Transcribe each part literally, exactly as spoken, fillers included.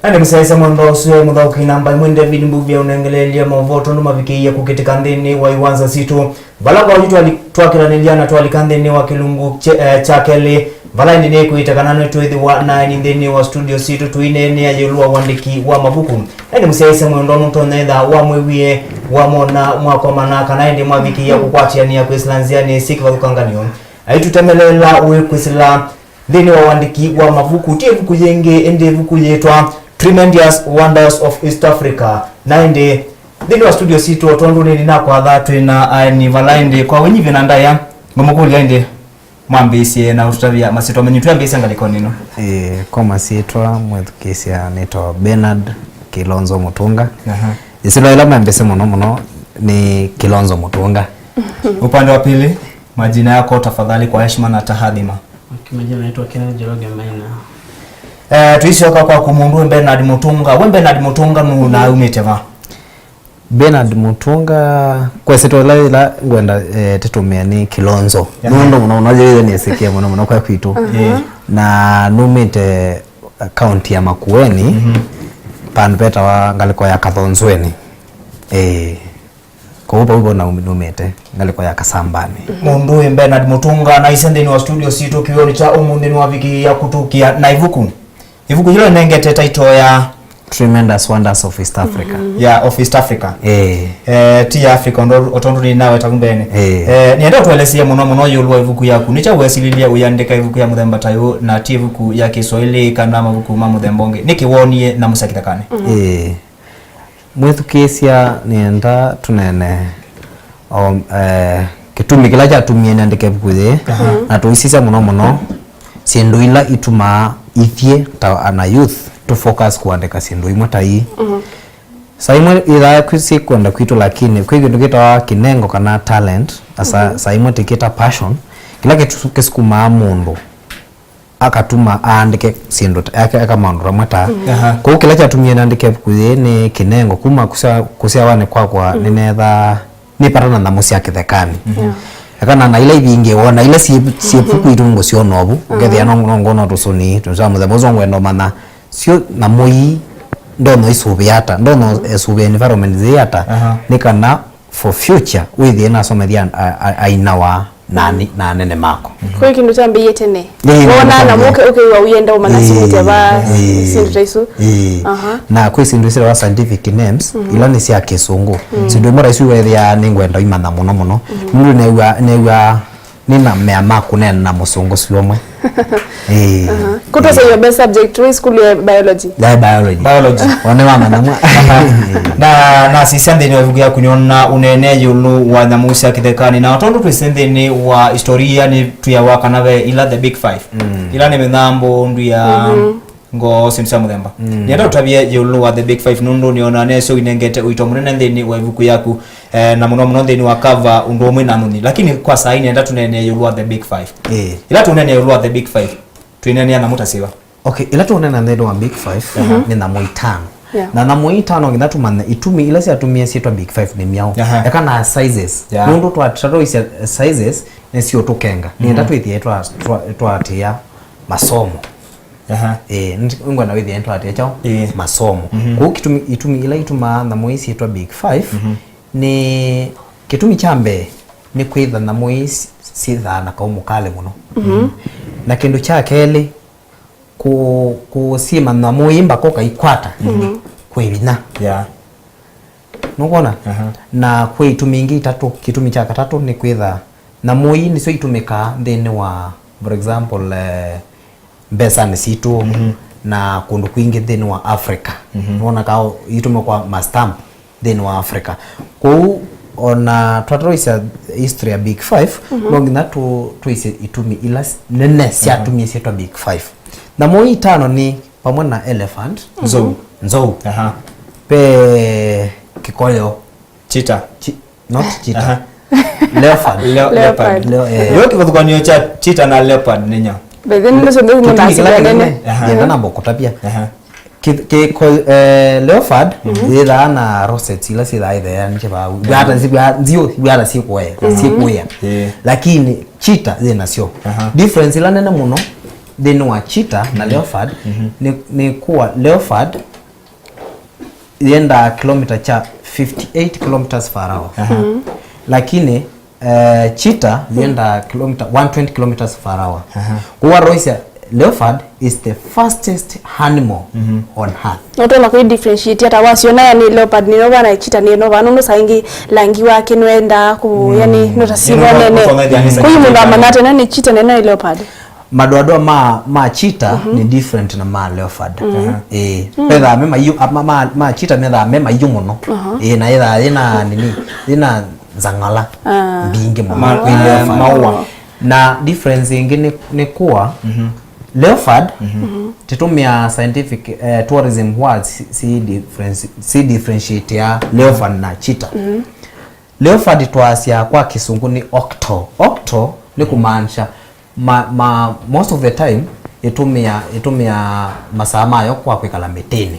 Na nĩ mũsyaĩĩsya mwendwa ũsu e mũthaũki namba ĩmwe David Mbuvia ũnengeleelye maũvoo tondũ mavikĩie kũkĩtĩka nthĩnĩ wa iwanza sitũ, vala kwa oyu twali-, twakĩlanĩlya na twalika nthĩnĩ wa kĩlungu kye-, eh, kya kelĩ, vala ĩndĩ nĩkwĩte kana nĩtwĩthĩwa na aeni nthĩnĩ wa studio sitũ tũineenea ĩũlũ wa ũandĩki wa mavuku. Na nĩ mũsyaĩĩsya mwendwa nũtonya ĩtha wamwĩwie, wamona, mwakomana, kana ĩndĩ mwavikĩĩa kũkwatĩanĩa kwĩsĩla nzĩanĩ syĩ kĩvathũkanganyo. Aitũtemeleela wĩ kwĩsĩla nthĩnĩ wa ũandĩki wa mavuku, ti ĩvuku yĩngĩ, ĩndĩ ĩvuku yĩtwa Tremendous Wonders of East Africa. Na ĩndĩ nthĩnĩ wa studio sitũ, o tondũ nĩnĩ nakwatha, twĩ na aeni vala ĩndĩ kwa wĩnyivyo na ndaĩa, ngũmũkũlya ĩndĩ mwambĩĩsye na ũtũtavya masyĩtwa menyu twĩambĩĩsya ngalĩkonĩ ĩno. Ĩĩ, kwa masyĩtwa mwĩthukĩĩsya nĩtawa Bernard Kilonzo Mũtũnga. Aha. Ĩsyĩtwa yĩla mambĩĩsye mũno mũno nĩ Kilonzo Mũtũnga. Upande wa pili, majina yako tafadhali kwa heshima na tahadhima. Okay, majina naitwa Kenneth Njoroge Maina. Eh, tuisyoka kwaku mũndũ we Bernard Mũtũnga. We Bernard Mũtũnga nũ na aumĩte va? Bernard Mũtũnga, kwa ĩsyĩtwa yĩla, yĩla ngwenda, eh, tĩtũmĩa nĩ Kilonzo. Aha. Nũndũ mũno mũno yĩyĩ nĩsĩkĩe mũno mũno kwa kwitũ. Aha. Eh. Na numĩte kaunti ya Makueni, mhm, vandũ vetawa ngalĩko ya Kathonzweni. Eh. Kwoou vau vo na numĩte ngalĩko ya Kasambani. Mũndũ wĩ Bernard Mũtũnga na ise nthĩnĩ wa studio sitũ kĩw'ũnĩ kya ũmũnthĩ nĩwavikĩĩa kũtũkĩa na ĩvuku. Ĩvuku yĩla ĩnengete title ya Tremendous Wonders of East Africa. Ya, of East Africa. Eh. Eh, ti ya Africa, o tondũ nĩnaweta vu mbeenĩ. Eh. Eh, nĩenda ũtũelesie mũno mũno ĩũlũ wa ĩvuku yaku. Nĩ kyaũ wesililye ũyandĩka ĩvuku ya mũthemba ta yũ na ti ĩvuku ya Kĩswaĩlĩ kana mavuku ma mũthemba ũngĩ? Nĩkĩ woonie Nyamũ sya Kĩthekanĩ? Eh. Mwĩthukĩĩsya, nĩenda tũneene o, eh, kĩtumi kĩla kyatumie nĩandĩke ĩvuku yĩĩ, aha, na tũisisya mũno mũno syĩndũ ila itumaa ithyĩ ta ana youth tũ focus kũandĩka syĩndũ imwe ta ii. Mhm. Saa imwe ithaa kwĩ syĩ kwenda kwitũ, lakini kwĩ kĩndũ kĩtawa kĩnengo kana talent, asa, mhm, saa imwe tĩkĩta passion, kĩla kĩtu-, kĩsukumaa mũndũ akatuma aandĩke syĩndũ ta, eka, eka maũndũ amwe ta. Mhm. Aha. Kwoou kĩla kyatumie nandĩke ĩvuku yĩĩ nĩ kĩnengo. Kuma kũsya-, kũsyawanĩ kwakwa, mhm, nĩneethaa nĩpatana na nyamũ sya kĩthekanĩ. Mhm. Yeah. Eka na, na ila ivingĩwa, na ila syĩ, syĩ vu kwitũ ngũsyona ovu. Mhm. Ngethĩa no, no ngona tũsũni, tũsya mũthemba ũsu ngwenda ũmanya. Syo nyamũ ii, ndonya isũvĩa ata, ndonya esũvĩa environment yĩĩ ata, aha, nĩ kana for future, wĩthĩe nasomethya a-, a-, ainawa na ani-, na anene makwa. Kwĩ kĩndũ kyambĩie tene. Ĩĩ, wona nĩ nyamũ ũke-, ũkew'a ũyenda ũmanya, ĩĩ, syumĩte va, ĩĩ, syĩndũ ta isu. Ĩĩ. Aha. Na kwĩ syĩndũ syĩtawa scientific names, mhm, ila nĩ sya kĩsũngũ. Mm. Syĩndũ imwe ta isu wethĩaa nĩngwenda imanya mũno mũno. Mhm. Nũndũ new'a, new'a nĩna mea ma kũneena na mũsũngũ syũmwe. Ĩĩ. Aha. Kũtwesa your best subject wĩ sukulu ya biology? Ya biology. Biology. One wamanya mwa. Na, nasisya nthĩnĩ wa ĩvuku yaku nĩona ũneene ĩũlũ wa nyamũ sya kĩthekanĩ. Na o tondũ twĩsĩ nthĩnĩ wa historia nĩtwĩawa kana ve ila the big five. Mm. Ila nĩ mĩthambo, nduya, mhm, ngoo, syĩndũ sya mũthemba. Mm. Nĩenda ũtavye ĩũlũ wa the big five nũndũ nĩona nesyo inengete ũito mũnene nthĩnĩ wa ĩvuku yaku. Eh, na mũno mũno nthĩnĩ wa cover ũndũ ũmwe na nyũnyi. Lakini kwa saa hii nĩenda tũneenee ĩũlũ wa the big five. Ĩĩ. Ĩla tũneenea ĩũlũ wa the big five, twĩneenea nyamũ ta syĩva? Okay, ĩla tũũneena nthĩnĩ wa big five, mhm, nĩ nyamũ itano. Yeah. Na nyamũ itano nginya tũmanye itumi ila syatumie syĩtwa big five nĩ myaũ. Aha. Eka na sizes. Yeah. Nũndũ twa-, twatatoisya sizes nĩsiũtũkenga. Nĩenda, mhm, twĩthĩe twa-, twa-, twaatĩĩa masomo. Aha. Eh, nĩngwenda wĩthĩe nĩtwaatĩĩa kyaũ? Ĩĩ. Masomo. Mhm. Kwoou kĩtumi, itumi ila itumaa nyamũ ii syĩtwa big five, mhm, nĩ kĩtumi kya mbee nĩ kwĩtha nyamũ ii syĩthaa na kaũ mũkale mũno. Mhm. Na kĩndũ kya kelĩ, kũ-, kũsima nyamũ ii mpaka ũkaikwata, mhm, kwĩ vinya. Yeah. Nũkwona? Aha. Na kwĩ itumi ingĩ itatũ. Kĩtumi kya katatũ nĩ kwĩtha nyamũ ii nĩsyo itũmĩkaa nthĩnĩ wa, for example, eh, mbesanĩ sitũ, mhm, na kũndũ kwingĩ nthĩnĩ wa Africa. Mhm. Nĩwona kaa itũmĩkwa mastamp nthĩnĩ wa Africa. Kwoou ona twatatoisya history ya big five, mhm, no nginya tũ-, tũisye itumi ila s-, nene, mhm, syatumie syĩtwa big five. Nyamũ ii itano nĩ vamwe na elephant. Nzou. Nzou. Aha. Ve kĩkoyo. Cheetah. Chi-, not cheetah. Aha. Leopard. Leo-, leopard. Leopard. Leo-, eh. Yo kĩvathũkanio kya cheetah na leopard nĩ nya? But then nĩ syo nĩ kĩtumi kĩla kĩnene. Aha. Nenda namba kũtavya. Aha. Kĩ-, kĩ-, ko-, eh, leopard, mhm, yĩthaa na rosettes ila syĩthaa itheanĩtye vau. Aha. Wata si-, wa-, nziũ, wata syĩkũea, mhm, syĩkũea. Yeah. Lakini cheetah yĩ nasyo. Aha. Difference ila nene mũno nthĩnĩ wa cheetah na leopard, nĩ, nĩ kũa leopard yendaa kilomita kya fifty eight kilometers per hour. Aha. Lakini eh, cheetah yendaa kilomita one twenty kilometers per hour. Aha. Kwoou waroisya, leopard is the fastest animal on earth. Notona kũi differentiate ata wasiona yani leopard nĩ nova na cheetah nĩ nova, nũndũ saa ingĩ langi wake nwendaa ku yani nota sivo nene. Kũi mũndũ amanya tena nĩ cheetah nene nĩ leopard. Madoadoa ma, ma cheetah nĩ different na ma leopard. Ĩĩ. Methaa me maiũ, a, ma, ma, ma cheetah methaa me maiũ mũno. Ĩĩ, na yĩthaa yĩna nini, yĩna nzang'ala mbingĩ mũno kwĩ leopard. Maũa. Na difference ĩngĩ nĩ, nĩ kũa leopard tĩtũmĩaa scientific eh, tourism words si, si difference, si differentiate ya leopard na cheetah. Leopard twasya kwa kĩsũngũ nĩ octo. Octo nĩ kũmaanisha ma, ma, most of the time ĩtũmĩa, ĩtũmĩa masaa mayo kwa kwĩkala mĩtĩnĩ.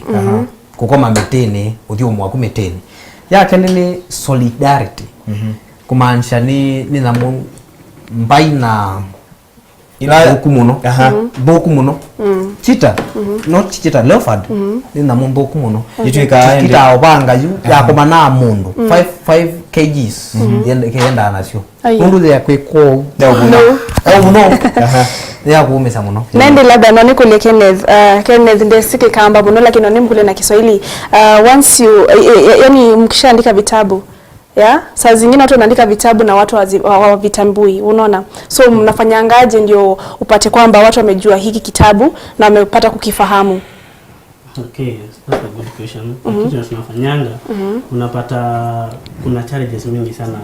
Kũkoma mĩtĩnĩ, ũthyũmũa ku mĩtĩnĩ. Ya kelĩ nĩ solidarity. Kũmaanisha nĩ, nĩ nyamũ mbai na ila thũku mũno. Aha. Thũku mũno. Cheetah, not cheetah, leopard. Nĩ nyamũ thũku mũno. Itwĩkaa ĩndĩ. Cheetah ovanga yu, yakomanaa mũndũ. Five, five kgs. Yenda-, yendaa nasyo. Ai. Nũndũ ya kwĩkwa ũu. Ya ũvũna. Ya ũvũna. Aha. Ya kũũmĩsya mũno. Nende labda no nĩkũlye Kenneth. Uh, Kenneth ndesi kĩkamba mũno, lakini no nĩmkũlye na Kiswahili. Uh, once you, eh, eh, yani mkishaandika vitabu, ya, saa zingine watu wanaandika vitabu na watu hawazi-, hawavitambui, unaona? So mnafanyangaje ndio upate kwamba watu wamejua hiki kitabu na wamepata kukifahamu? Okay, that's a good question. Kitu tunafanyanga, unapata kuna challenges mingi sana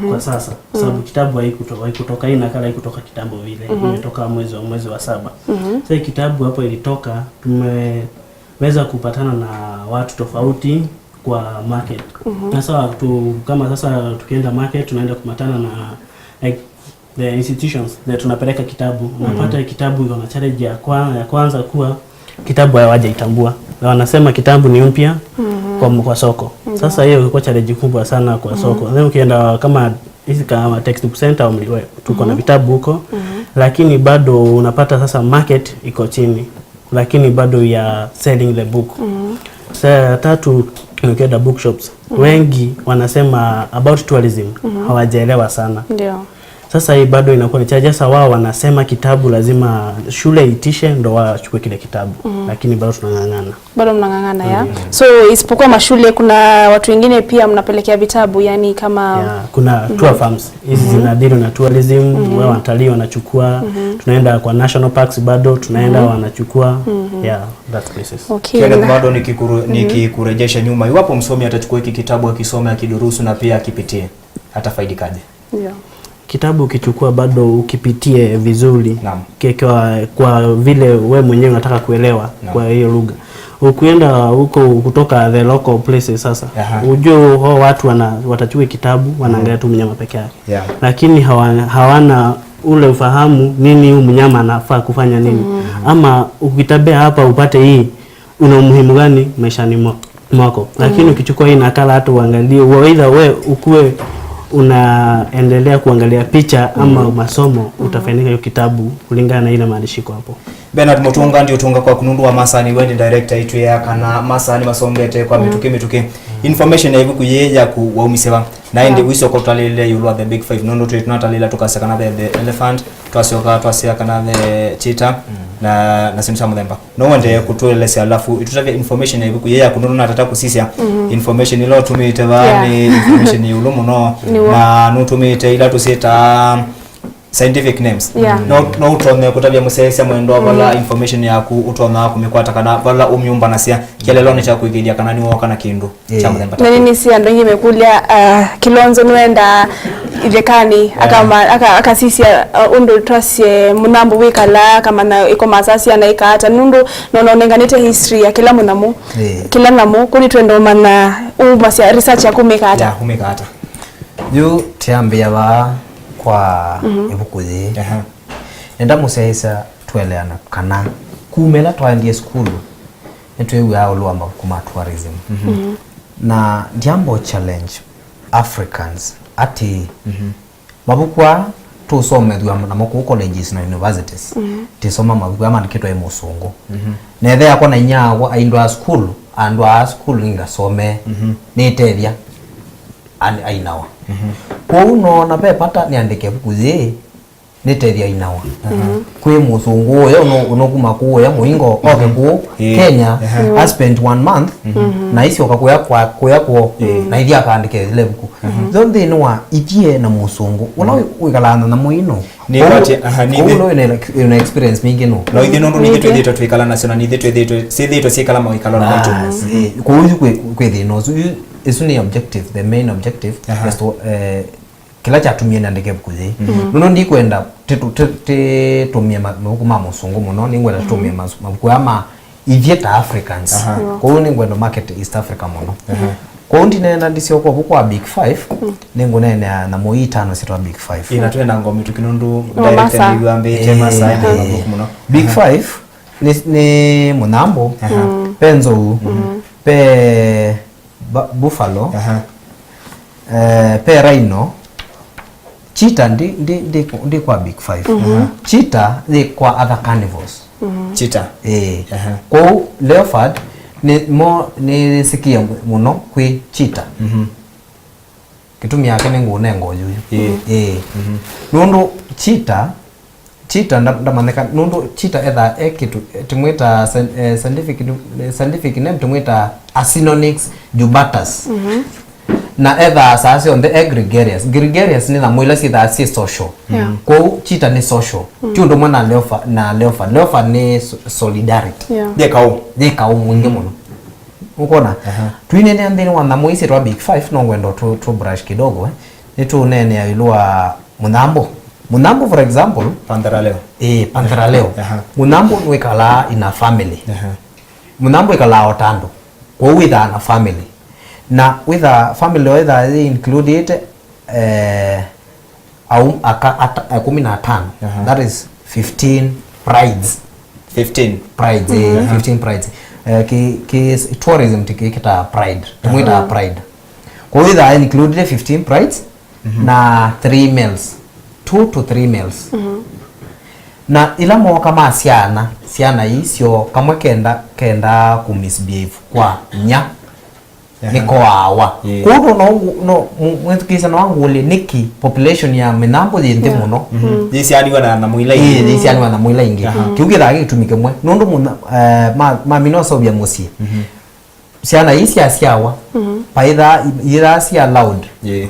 kwa sasa, kwa sababu kitabu haikuto-, haikutoka hii nakala, haikutoka kitambo vile, imetoka mwezi wa, mwezi wa saba. Sasa hii kitabu hapo ilitoka, tumeweza kupatana na watu tofauti kwa market. Sasa tu, kama sasa tukienda market, tunaenda kupatana na, like, the institutions that tunapeleka kitabu, unapata kitabu iko na challenge ya kwa-, ya kwanza kuwa kitabu hawajaitambua. Na wanasema kitabu ni mpya kwa, kwa soko. Sasa hiyo ilikuwa challenge kubwa sana kwa soko. Then ukienda kama hizi kama textbook center, tuko na vitabu huko, lakini bado unapata sasa market iko chini, lakini bado we are selling the book. Sa tatu, ukienda bookshops, wengi wanasema about tourism, hawajaelewa sana. Ndio. Sasa hii bado inakuwa ni challenge. Sasa wao wanasema kitabu lazima shule itishe ndo wachukue kile kitabu, lakini bado tunang'ang'ana. Bado mnang'ang'ana, ya? So isipokuwa mashule, kuna watu wengine pia mnapelekea vitabu, yani kama... Yeah, kuna tour firms. Hizi zina deal na tourism, wao watalii wanachukua. Tunaenda kwa national parks bado, tunaenda wanachukua. Yeah, that places. Okay. Kenneth, bado nikikuru-, nikikurejesha nyuma. Iwapo msomi atachukua hiki kitabu, akisome, akidurusu na pia akipitie, atafaidikaje? Ndio. Kitabu ukichukua bado ukipitie vizuri, kwa, kwa vile we mwenyewe unataka kuelewa kwa hiyo lugha. Ukienda huko kutoka the local places sasa, ujue hao watu wana-, watachukua kitabu, wanaangalia tu mnyama peke yake. Yeah. Lakini hawa-, hawana ule ufahamu nini huyu mnyama anafaa kufanya nini. Ama ukitembea hapa upate hii, una umuhimu gani maishani mwa-, mwako. Lakini ukichukua hii nakala hata uangalie, either we ukue unaendelea kuangalia picha ama masomo, utafaidika hiyo kitabu kulingana na ile maandishi iko hapo. Bernard Mutunga, ndiũtũnga kwaku nũndũ wa masaa nĩ we nĩ director, itwĩaa kana masaa nĩmasongete kwa mĩtũkĩ mĩtũkĩ. Information ya ĩvuku yĩĩ yaku waumisye va? Na ĩndĩ wĩsyoka ũtalĩle ĩũlũ wa the big five, nũndũ twĩ tũnatalĩla tũkasya kana the, the elephant, twasyoka twasya kana the cheetah, na, na syĩndũ sya mũthemba. No wende kũtũelesya, alafu ĩtũtavye information ya ĩvuku yĩĩ yaku, nũndũ natata kũsisya information ĩla ũtũmĩĩte vaa nĩ information ya ĩũlũ mũno, na nũtũmĩĩte ila tũsyĩtaa scientific names. Yeah. No, no ũtonye kũtavya mũsyaĩĩsya mwendwa vala information yaku ũtonyaa kũmĩkwata kana vala ũmyũmbanasya kĩeleelonĩ kya kũĩkĩĩthya kana nĩwooka na kĩndũ kya mũthemba ta kĩu. Na nĩnĩsĩ andũ aingĩ mekũlya, uh, Kilonzo nĩwendaa ithekani, akama-, aka-, akasisya, uh, ũndũ twasye mũnyambũ wĩkalaa, akamanya ĩkomaa saa syana ĩkaata, nũndũ nona ũnenganĩte history ya kĩla mũnyamũ, kĩla nyamũ, kũu nĩtwenda ũmanya, ũmasya research yaku ũmĩka ata? Yeah, ũmĩka ata? Yu tĩambĩa vaa kwa ĩvuku yĩĩ. Aha. Nenda mũsyaĩĩsya tũeleane kana kuma ĩla twaendie sukulu, nĩtwĩw'aa ĩũlũ wa mavuku ma tourism. Na ndiamba challenge Africans atĩ mavuku aa tũsomethw'a namo kũu colleges na universities. Tĩsoma mavuku aa maandĩkĩtwe nĩ mũsũngũ. Na ĩthe yakwa na inyia wakwa aindwaa sukulu, andwaa sukulu nĩngasome, nĩtethya, an-, ainawa. Kwoou noona ve vata nĩandĩke ĩvuku yĩĩ, nĩtethya ainawa. Kwĩ mũsũngũ ũya ũno-, ũnokuma kũũya mũingo, oke kũũ Kenya, I spent one month, na isyoka kũya kwa, kũya kwoo, na ithi akaandĩke ĩla ĩvuku. Though nthĩnĩ wa ithyĩ na mũsũngũ, ũla wĩ-, wĩkalaa na nyamũ ino. Nĩ kwoou, kwatĩ, aha, nĩ kwoou ithyĩ ũla wĩna, wĩna experience mingĩ no. No ithyĩ nũndũ nithyĩ twĩthĩĩtwe twĩkala nasyo, na nithyĩ twĩthĩĩtwe, syĩthĩĩtwe syĩkala mawĩkalonĩ maitũ. Bas, eh, kwoou yu kwĩ, kwĩ thĩna ũsu. Yu, ĩsu nĩ objective, the main objective, aha, is to, eh, kĩla kyatumie nandĩke ĩvuku yĩĩ. Nũndũ ndikwenda tĩtũ-, tĩ-, tĩtũmĩe ma-, mavuku ma mũsũngũ mũno, nĩngwenda tũtũmĩe mas-, mavuku aa ma ithyĩ ta Africans. Aha. Kwoou nĩngwenda market East Africa mũno. Aha. Kwoou ndineena ndisyoka ũvuku wa Big Five, nĩngũneenea nyamũ ii itano syĩtwa Big Five. Ĩna twenda ngoo mĩtũkĩ nũndũ director nĩwambĩĩte masaa nĩ mathũku mũno. Big Five nĩ, nĩ mũnyambũ, aha, ve nzou, ve ba-, buffalo, aha, eh, ve rhino, cheetah ndi, ndi, ndi, ndi kwa Big Five. Cheetah yĩ kwa other carnivores. Cheetah. Ĩĩ. Aha. Kwoou leopard nĩ mo, nĩyĩsĩkĩe mũno kwĩ cheetah. Kĩtumi yake nĩngũũnenga ũyũyũ. Ĩĩ. Ĩĩ. Nũndũ cheetah, cheetah nda-, ndamanyĩka, nũndũ cheetah ethaa e kĩtũ, tũmwĩta scien-, eh, scientific, eh, scientific name tũmwĩta Acinonyx jubatus. Na ethaa saa syonthe e gregarious. Gregarious nĩ nyamũ ila syĩthaa syĩ social. Yeah. Kwoou cheetah nĩ social. Ti ũndũ ũmwe na leopard, na leopard. Leopard nĩ so-, solidarity. Yeah. Yĩ kaũ. Yĩ kaũ mwingĩ mũno. Ũkona? Aha. Twineenea nthĩnĩ wa nyamũ ii syĩtwa Big Five, no ngwenda tũ, tũ brush kidogo, eh. Nĩtũũneenea ĩũlũ wa mũnyambũ. Mũnyambũ, for example, Panthera leo. Eh, Panthera leo. Aha. Mũnyambũ nĩwĩkalaa in a family. Aha. Mũnyambũ wĩkalaa o ta andũ. Kwoou wĩthaa na family. Na wĩthaa family wĩthaa yĩ included, eh, aum-, aka, ata, eh, kũmi na atano. Aha. That is fifteen prides. Fifteen. Prides, eh, fifteen prides. Eh, ki, ki tourism ti ki kita pride. Tumwita pride. Kwa hiyo that included fifteen prides na three males. Two to three males. Na ila moka ma syana, syana isyo kamwe kenda, kenda ku misbehave kwa nya. Aha. Nĩkoawa. Yeah. Kwoou no, no, mu-, mwĩthukĩĩsya no angũlye nĩkĩ population ya mĩnyambũ yĩ nthĩ mũno. Yĩsianiwa na nyamũ ila ingĩ. Ĩĩ, yĩsianiwa na nyamũ ila ingĩ. Aha. Kĩu kĩthaa kĩ kĩtumi kĩmwe. Nũndũ mũna-, eh, ma, mamina ũseũvya mũsyĩ. Syana ii syasyawa, paithaa, iyĩthaa si allowed. Yeah.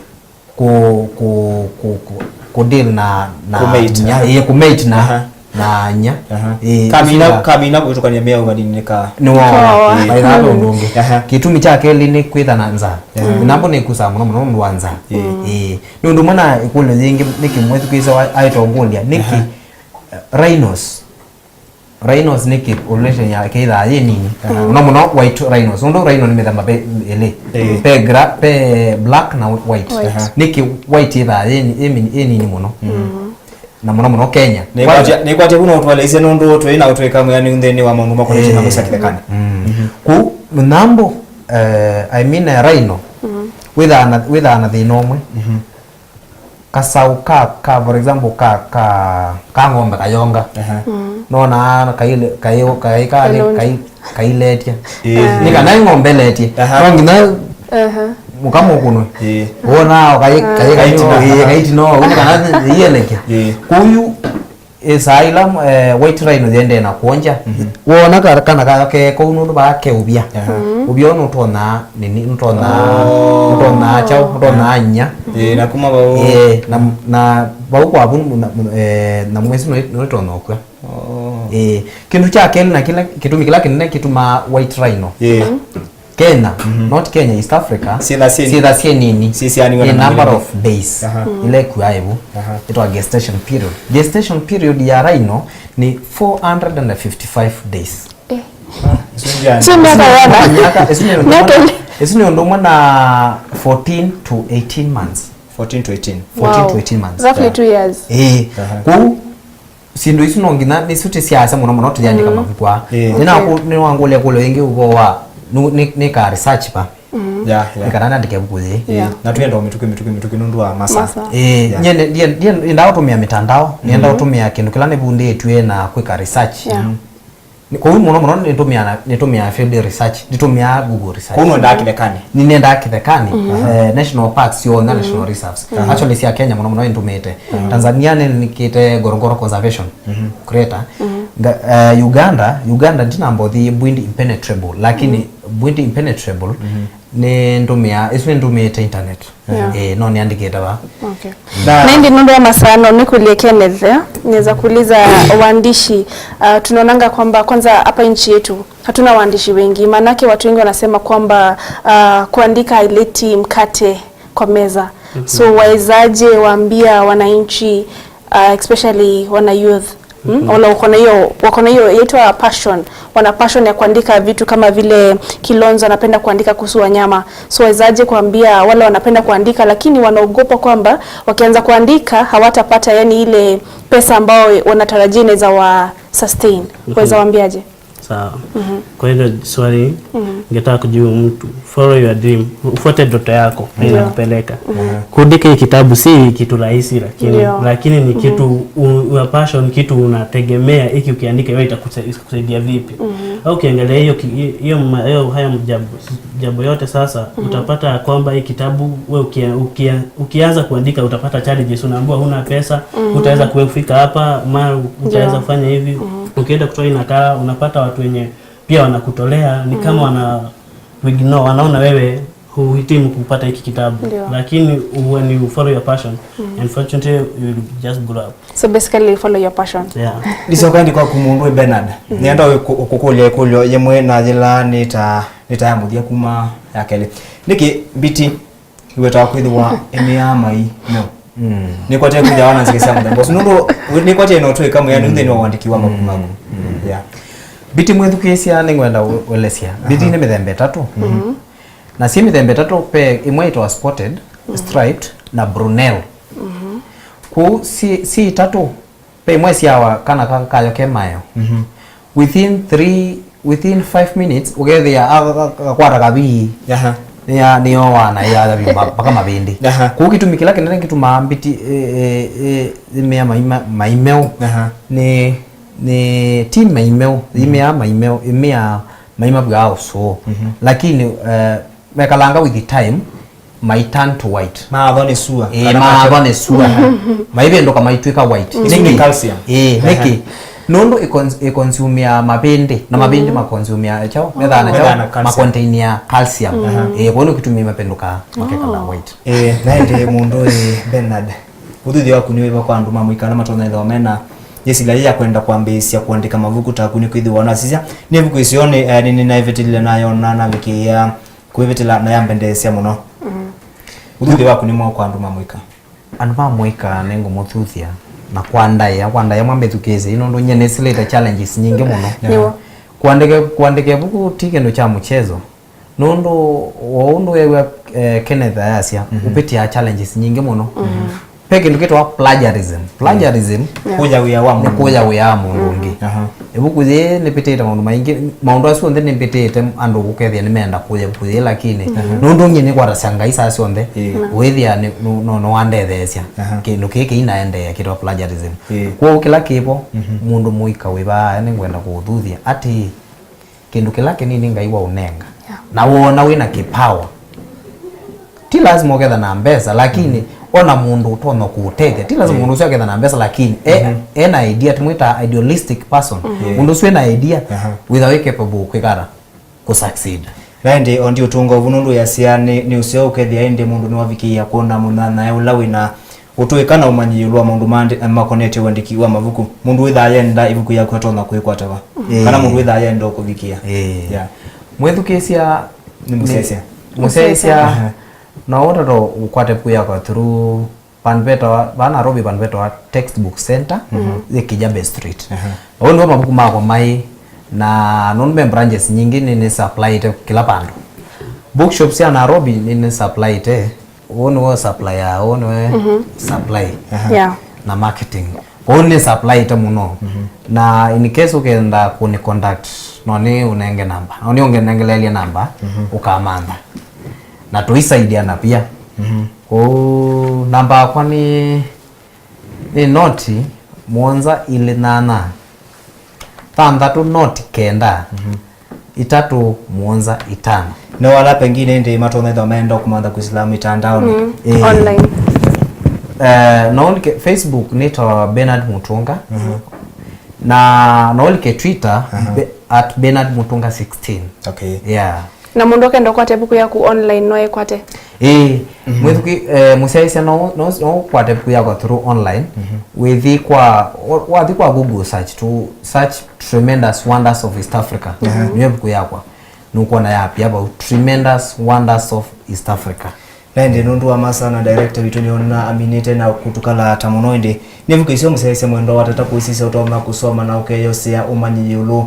Ku, ku, ku, ku, ku deal na, na nya, ĩĩ, ku mate na, na nya. Aha. Ĩĩ, kamina, kamina kũvĩtũkania mĩao maninĩ ka. Nĩwoa. Nĩwoa. Ĩĩ. Maithaa ve ũndũ ũngĩ. Aha. Kĩtumi kya kelĩ nĩ kwĩtha na nzaa. Aha. Mĩnyambũ nĩkusaa mũno mũno nũndũ wa nzaa. Ĩĩ. Ĩĩ. Nĩ ũndũ ũmwe na ĩkũlyo yĩngĩ nĩ kĩmwe thukĩĩsya wa-, aĩtongũlya nĩkĩ, eh, rhinos. Rhinos nĩ kĩ population ya kĩthaa yĩ nini. Aha. Mũno mũno white rhinos. Nũndũ rhino nĩ mĩthemba ve ĩlĩ. Ĩĩ. Ve gra-, ve black na white. White. Aha. Nĩkĩ white ĩthaa yĩ ni-, yĩ mini-, yĩ nini mũno. Na mũno mũno Kenya. Nĩkwatya, nĩkwatya kuna ũtwaleisye nũndũ twĩ na ũtwĩka mwĩanĩu nthĩnĩ wa maũndũ makonetye na kũsakĩthekana. Kũu mĩnyambũ, eh, I mean, eh, rhino, wĩthaa na, wĩthaa na thĩna ũmwe. Kasaũ ka, ka, for example, ka, ka, ka ng'ombe kayonga. Aha. Nona kai, kai, kai, kai, kai, kailetya. Ĩĩ. Nĩ kana ng'ombe letye. Aha. No nginya mũkamo ũkũnwe. Ĩĩ. Wona kai, kai, kai, kaitino. Ĩĩ, kaitino. Nĩ kana ĩeleke. Ĩĩ. Kũu ĩsaa ila, eh, white rhino yendee na kuonja. Wona ka-, kana ka-, ke kũu nũndũ vaa ke ũvya. Aha. Ũvya ũũ nũtonaa nini, nũtonaa, nũtonaa kyaũ, nũtonaa nya. Ĩĩ, na kuma vau. Ĩĩ, na, na vau kwa vu, na, eh, na mwesi nũitonya ũkw'a. Ĩĩ, kĩndũ kya kelĩ na kĩla, kĩtumi kĩla kĩnene kĩtumaa white rhino. Ĩĩ. Kenya, not Kenya, East Africa, syĩtha syĩ nini. Syĩtha syĩ nini. Syĩsianiwe na number of days. Aha. Ila ĩkuaa ĩvu. Aha. Ĩtwa gestation period. Gestation period ya rhino nĩ four hundred and fifty-five days. Eh. Ah, isu ndia- Isu nĩ myaka yona? Myaka, isu nĩ ũndũ ũmwe na, isu nĩ ũndũ ũmwe na fourteen to eighteen months. Fourteen to eighteen. Fourteen to eighteen months. Roughly two years. Ĩĩ. Aha. Kũu syĩndũ isu no nginya nĩsu tĩsyaasya mũno mũno tũyandĩka mavuku aa. Ĩĩ. Nĩnaku-, nĩwangũlya kũlyo ĩngĩ ũvoo wa, nĩ, nĩ, nĩka research va. Yeah, yeah. Nĩ kana nandĩke ĩvuku yĩĩ. Yeah. Na twĩenda mĩtũkĩ, mĩtũkĩ, mĩtũkĩ nũndũ wa masaa. Masaa. Ĩĩ, yeah. Nyie nĩ-, ndiendaa ũtũmĩa mĩtandao, nĩenda ũtũmĩa kĩndũ kĩla nĩvundĩtw'e na kwĩka research. Yeah. Nĩ-, kwoou mũno mũno nĩtũmĩaa, nĩtũmĩaa field research, nditũmĩaa Google research. Kwoou nwendaa kĩthekanĩ? Nĩnendaa kĩthekanĩ, eh, national parks syonthe, national reserves. Actually, sya Kenya mũno mũno nĩtũmĩĩte. Tanzania nĩnĩkĩte Ngorongoro Conservation Crater. Nga-, eh, Uganda, Uganda ndinambothi Bwindi Impenetrable, lakini Bwindi Impenetrable nĩndũmĩaa, ĩsu nĩndũmĩĩte internet. Yeah. Eh, no nĩandĩkĩte va. Okay. Na ĩndĩ nũndũ wa masaa, no nĩkũlye Kenneth, eh? Naweza kuuliza waandishi, uh, tunaonanga kwamba kwanza hapa nchi yetu hatuna waandishi wengi, maanake watu wengi wanasema kwamba, uh, kuandika haileti mkate kwa meza. So wawezaje waambia wananchi, uh, especially wana youth, mm? Wala wako na hiyo, wako na hiyo inaitwa passion, wana passion ya kuandika vitu kama vile Kilonzo anapenda kuandika kuhusu wanyama. So wawezaje kuambia wale wanapenda kuandika lakini wanaogopa kwamba wakianza kuandika hawatapata, yani, ile pesa ambayo wanatarajia inaweza wa sustain? Waweza waambiaje? Sawa. Kwa hilo swali, ningetaka kujibu mtu, follow your dream, ufuate ndoto yako na inakupeleka. Kuandika hii kitabu si kitu rahisi, lakini, lakini ni kitu u-, una passion, kitu unategemea, hiki ukiandika wewe itakusa-, itakusaidia vipi? Au ukiangalia hiyo ki-, hiyo ma-, hiyo haya jambo, jambo yote sasa, utapata kwamba hii kitabu wewe ukia-, ukia-, ukianza kuandika utapata challenges, unaambiwa huna pesa, utaweza kufika hapa, mara utaweza kufanya hivi. Ukienda kutoa hii nakala, unapata watu wenye pia wanakutolea, ni kama wana ignore, wanaona wewe huhitimu kupata hiki kitabu. Ndio. Lakini when you follow your passion, unfortunately, you will just grow up. So basically, you follow your passion. Yeah. Ndicoka ndi kwaku mũndũ wĩ Bernard. Nĩenda ũkũkũlya ĩkũlyo yĩmwe na yĩla nĩ ta, nĩ ta ya mũthya kuma ya kelĩ. Nĩkĩ Mbiti ĩwetawa kwĩthĩwa ĩmĩaa mai meũ? Nĩkwatĩe kwĩthĩwa na nzika sya mũthemba ũsu. Nũndũ nĩkwatĩe no twĩka mwĩanĩu nthĩnĩ wa ũandĩki wa mavuku maku. Yeah. Mbiti mwĩthukĩĩsya, nĩngwenda ũ-, ũelesya. Mbiti nĩ mĩthemba ĩtatũ. Na syĩ mĩthemba ĩtatũ, ve ĩmwe ĩtawa spotted, striped, na brunel. Kwoou syĩ, syĩ itatũ, ve ĩmwe syawa kana ka-, kayo ke mayo. Within three, within five minutes, ũkethĩa a-, a-, a-, akakwata kavii. Aha. Nĩya-, nĩyoaa na ĩyaya vyũ ma-, mpaka mavĩndĩ. Aha. Kwoou kĩtumi kĩla kĩnene kĩtumaa Mbiti, ĩ, ĩ, ĩ, ĩmĩa mai ma-, mai meũ, aha, nĩ, nĩ ti mai meũ, ĩmĩaa mai meũ, ĩmĩaa mai mavw'aa ũsũũ. Lakini, eh, mekalanga with the time, mai turn to white. Maathwa nĩ sua. Ĩĩ, kana maathwa nĩ sua. Maivĩndũka maitw'ĩka white. Isu nĩ calcium. Ĩĩ, nĩkĩ? Nũndũ ĩcons-, ĩconsumĩaa mavĩndĩ, na mavĩndĩ maconsumĩaa kyaũ? Methaa na kyaũ? Methaa na calcium. Macontainia calcium. Ĩĩ, kwoou nĩ kĩtumi mavĩndũkaa makekala white. Ĩĩ, na ĩndĩ mũndũ ĩ Bernard, ũthuthyo waku nĩ wĩva kwa andũ ma mũika ala matonya ĩthĩwa mena yĩsila yĩ ya kwenda kwambĩĩsya kũandĩka mavuku taku? Nĩkwĩthĩwa nasisya nĩ ĩvuku ĩseo nĩ, eh, nĩ, nĩnaĩvĩtĩlile nayona navikĩĩa kwĩvĩtĩla na yambendeesya mũno. Ũthuthyo waku nĩ mwaũ kwa andũ ma mũika? Andũ ma mũika nĩngũmũthuthya na kwa ndaĩa, kwa ndaĩa mwambĩthukĩĩsye, nũndũ nyie nĩsĩlĩte challenges nyingĩ mũno. Nĩw'o. Kũandĩka, kũandĩka ĩvuku ti kĩndũ kya mũchezo, nũndũ o ũndũ weew'a, eh, Kenneth ayasya, ũvĩtĩaa challenges nyingĩ mũno. Ve kĩndũ kĩtawa plagiarism. Plagiarism nĩ kũya wĩa wa mũndũ, kũya wĩa wa mũndũ ũngĩ. Aha. Ĩvuku yĩĩ nĩvĩtĩte maũndũ maingĩ, maũndũ asu onthe nĩvĩtĩte andũ ũkethĩa nĩmeenda kũya ĩvuku yĩĩ, lakini nũndũ nyie nĩkwatasya Ngai saa syonthe, wĩthĩa nĩ, nũ-, nũ-, nĩwandetheesya. Aha. Kĩndũ kĩĩ kĩinaendeea kĩtawa plagiarism. Kwoou kĩla kĩvo, mũndũ mũika wĩ vaa nĩngwenda kũũthuthya atĩĩ, kĩndũ kĩla kĩnini Ngai waũnenga, yeah, na woona wĩ na kĩpawa, ti lazima ũketha na mbesa, lakini ona mũndũ ũtonya kũũtethya, ti lazima mũndũ ũsu aketha na mbesa, lakini e, e na idea, tũmwĩtaa idealistic person. Mũndũ ũsu wĩ na idea, wĩtha wĩ capable kwĩkata kũ succeed. Na ĩndĩ o ndi ũtũnga ũvu nũndũ yasya nĩ, nĩ ũseo ũkethĩa ĩndĩ mũndũ nĩwavikĩĩa kwona mũnyanyae ũla wĩ na ũtũĩka na ũmanyi ĩũlũ wa maũndũ ma ndi-, makonetye ũandĩki wa mavuku. Mũndũ wĩthaa yenda ĩvuku yaku atonya kũĩkwata va? Ĩĩ. Kana mũndũ wĩthaa yenda ũkũvikĩa? Ĩĩ. Yeah. Mwĩthukĩĩsya nĩ mũsyaĩĩsya. Mũsyaĩĩsya. Aha. No ũtata ũkwate ĩvuku yakwa through vandũ vetawa, va Nairobi vandũ vetawa Textbook Center, yĩ Kijabe Street. Aha. Vau nĩvo mavuku makwa maĩ, na nũndũ me branches nyingĩ, nĩ, nĩ supplyĩte kĩla vandũ. Bookshops sya Nairobi nĩ, nĩ supplyĩte. Ũũ nĩwe supplier, ũũ nĩwe supply. Aha. Yeah. Na marketing. Ũũ nĩ supplyĩte mũno. Na in case ũkenda kũni contact, no nĩ ũnenge namba. No nĩ ũnengeleelye namba, ũkamantha. na tũisaidiana pia. Mhm. Kũu namba yakwa nĩ, nĩ noti mũonza ilĩ nyanya, thanthatũ noti kenda, mhm, itatũ mũonza itano. No ala pengine ĩndĩ matonya ĩthwa maenda kũmantha kwĩsĩla mitandaoni. Mm, eh, online. Eh, no ũlike Facebook nĩtawa Bernard Mutunga. Mhm. Na no ũlike Twitter, aha, be-, at Bernard Mutunga sixteen. Okay. Yeah. Na mũndũ akenda ũkwata ĩvuku yaku online no ĩkwate? Ĩĩ, mhm, mwĩthukĩ, eh, mũsyaĩĩsya no, no, no ũkwate ĩvuku yakwa through online. Mhm. Wĩthi kwa, wa-, wathi kwa Google search tu, search Tremendous Wonders of East Africa. Mhm. Nĩyo ĩvuku yakwa. Nũkwona yapia vau, Tremendous Wonders of East Africa. Na ĩndĩ nũndũ wa masaa na director witũ nĩona aminĩte na kũtũkala ta mũno, ĩndĩ nĩ ĩvuku ĩseo mũsyaĩĩsya mwendwa watata kũisisya ũtonya kũsoma na ũkeyosea ũmanyi ĩũlũ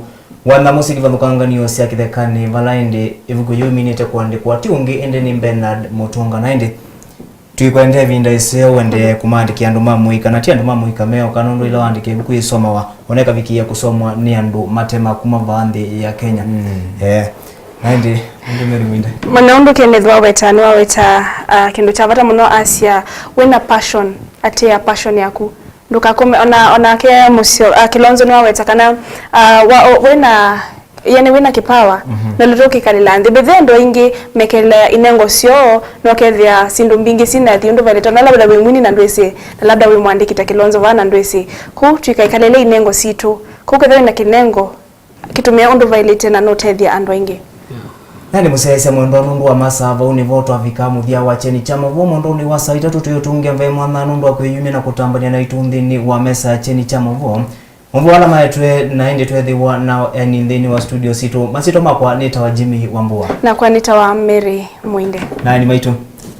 wa nyamũ syĩ kĩvathũkanganio sya kĩthekanĩ, vala ĩndĩ ĩvuku yĩu ĩminĩte kũandĩkwa ti ũngĩ ĩndĩ nĩ Bernard Mutunga. Na ĩndĩ tũikwendea ĩvinda ĩseo ũendee kũmaandĩkĩa andũ ma mũika, na ti andũ ma mũika meoka, nũndũ ĩla waandĩka ĩvuku yĩsomawa, ona ĩkavikĩĩa kũsomwa nĩ andũ mate ma kuma vaa nthĩ ya Kenya. Mm. Eh, na ĩndĩ, ĩndĩ Mary Mwinde. Mwana ũndũ Kenneth waweta, nĩwaweta, ah, kĩndũ kya vata mũno asya, wĩna passion, atĩa passion yaku. Ndũkakome, ona, onake mũsyo, ah, Kilonzo nĩwaweta kana, ah, wa, o, wĩna, yani wĩna kĩpawa, mhm, na lũtũ ũkĩkalĩla nthĩ. Mbĩthĩ andũ aingĩ mekelea inengo syoo, nokethĩa syĩndũ mbingĩ syĩna thi ũndũ vailĩte, na labda wĩ mwini na ndwĩsĩ, na labda wĩ mwandĩki ta Kilonzo vaa na ndwĩsĩ. Kũu tũikaikalĩle inengo sitũ. Kũu kethĩa wĩna kĩnengo, kĩtũmĩe ũndũ vailĩte na nũtethya andũ aingĩ. Na nĩ mũsyaĩĩsya mwendwa nũndũ wa masaa, vau nĩvo twavika mũthya wa kyeni kya mavoo mwendwa nĩ wa saa itatũ. Tũyũtũngĩa mbaĩ mwana nũndũ wa kwĩyumya na kũtambania naitũ nthĩnĩ wa mesa ya kyeni kya mavoo. Mavoo ala maetwe na ĩndĩ twethĩwa nao eni nthĩnĩ wa studio sitũ. Masyĩtwa makwa nĩtawa Jimmy Wambua. Nakwa nĩtawa Mary Mwinde. Na eni maitũ.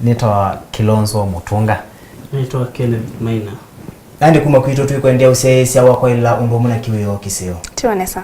Nĩtawa Kilonzo Mutunga. Nĩtawa Kenneth Maina. Na ĩndĩ kuma kwitũ twĩkwendea ũsyaĩĩsya wa kwaĩla ũndũ ũmwe na kĩwĩoo kĩseo. Tiwa nesa.